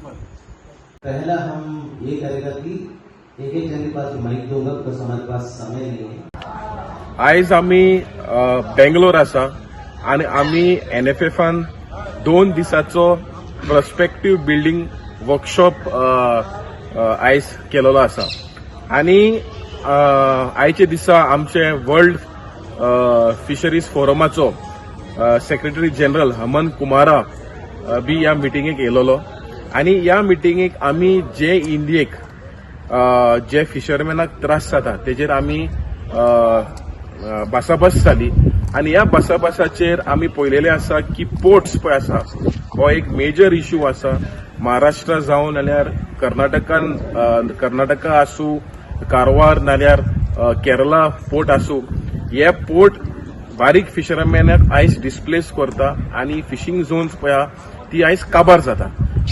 पहला हम ये करेगा कि एक एक जन के पास माइक दूंगा, because हमारे पास समय नहीं है. आयज आमी बेंगलोर आसा आनी आमी एनएफएफान 2 दिसाचो प्रस्पेक्टीव बिल्डींग वर्कशॉप आयज केलेलो आसा. आनी आयचे दिसा आमचे वर्ल्ड फिशरीज फोरमाचो सेक्रेटरी जनरल हमन कुमारा बी ह्या मिटिंगेक येयलेलो. आनी ह्या मिटिंगेक आमी जे इंडियेक जे फिशरमॅनाक त्रास जाता तेजेर आमी अ, अ, भासाभास जाली. आनी ह्या भासाभासाचेर आमी पळयलेलें आसा की पोर्ट्स पळय आसा, हो एक मेजर इशू आसा. महाराष्ट्र जावं नाल्यार कर्नाटकान, कर्नाटका आसूं, कारवार नाल्यार केरला पोर्ट आसूं, हे पोर्ट बारीक फिशरमॅनाक आयज डिस्प्लेस करता आनी फिशींग झोन्स पळय आहा ती आयज काबार जाता.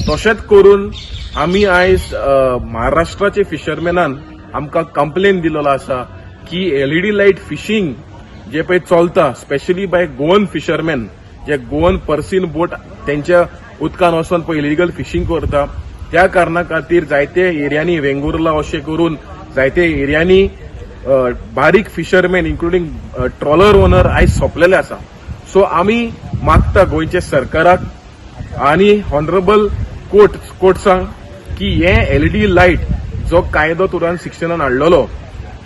तशेंच करून आमी आयज महाराष्ट्राचे फिशरमॅनान आमकां कंप्लेन दिलेलो आसा की एलईडी लायट फिशींग जे पळय चलता, स्पेशली बाय गोवन फिशरमॅन, जे गोवन पर्सीन बोट तेंच्या उदकान वचोन पळय इलिगल फिशींग करता, त्या कारणा खातीर जायते एरियांनी, वेंगुर्ला अशें करून जायते एरियांनी बारीक फिशरमॅन इन्क्लुडींग ट्रॉलर ओनर आयज सोंपलेले आसा. सो आमी मागता गोंयच्या सरकाराक आनी ऑनरेबल कोर्ट्सांक की हे एलईडी लायट जो कायदो 2016नान हाडलेलो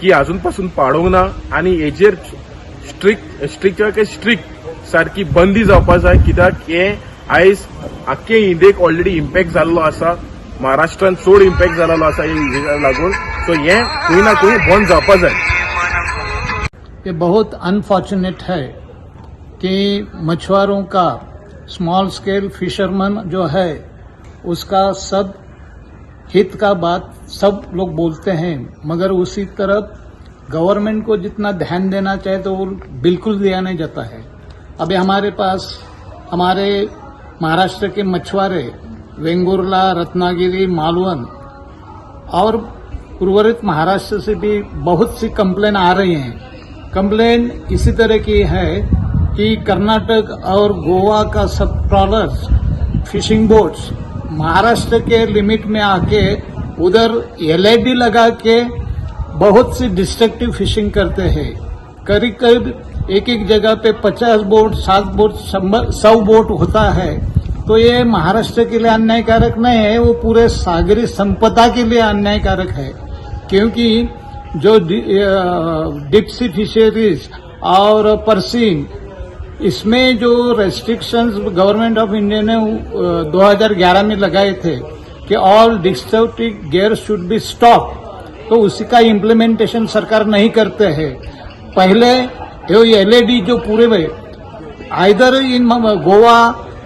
की अजून पासून पाडूंक ना आनी हेजेर स्ट्रिक्ट स्ट्रिक्ट स्ट्रिक्ट सारकी बंदी जावपा जाय, कित्याक हे आयज आख्खे इंडियेक ऑलरेडी इम्पॅक्ट जाल्लो आसा. महाराष्ट्रान चड इम्पॅक्ट जाल्लो आसा हे लागून. सो हे खंय ना खंय बंद जावपा जाय. ये बहुत अनफॉर्चुनेट है कि मछुआरों का, स्मॉल स्केल फिशरमैन जो है, उसका सब हित का बात सब लोग बोलते हैं, मगर उसी तरफ गवर्नमेंट को जितना ध्यान देना चाहिए तो वो बिल्कुल दिया नहीं जाता है. अभी हमारे पास हमारे महाराष्ट्र के मछुआरे वेंगुर्ला, रत्नागिरी, मालवन और उर्वरित महाराष्ट्र से भी बहुत सी कंप्लेन आ रही हैं. कंप्लेन इसी तरह की है कि कर्नाटक और गोवा का सब ट्रॉलर्स, फिशिंग बोट्स महाराष्ट्र के लिमिट में आके उधर एलईडी लगा के बहुत सी डिस्ट्रक्टिव फिशिंग करते हैं. करीब करीब एक एक जगह पे 50 बोट, 7 बोट, 100, 100 बोट होता है. तो ये महाराष्ट्र के लिए अन्यायकारक नहीं है, वो पूरे सागरी संपदा के लिए अन्यायकारक है, क्योंकि जो डीप सी फिशरीज और पर्सीन, इसमें जो रेस्ट्रिक्शंस गवर्नमेंट ऑफ इंडिया ने 2011 में लगाए थे कि all destructive gear should be stop, तो उसी का इम्प्लीमेंटेशन सरकार नहीं करते हैं. पहले जो एलईडी जो पूरे में either in Goa,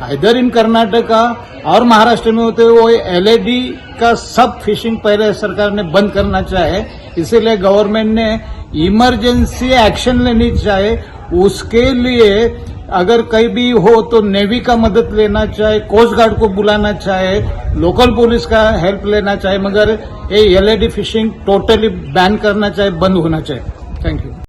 either in Karnataka और महाराष्ट्र में होते, वो एलईडी का सब फिशिंग पहले सरकार ने बंद करना चाहे. इसीलिए गवर्नमेंट ने इमरजेंसी एक्शन लेनी चाहिए. उसके लिए अगर कहीं भी हो तो नेवी का मदद लेना चाहे, कोस्ट गार्ड को बुलाना चाहे, लोकल पुलिस का हेल्प लेना चाहे, मगर ये एलईडी फिशिंग टोटली बैन करना चाहिए, बंद होना चाहिए. Thank you.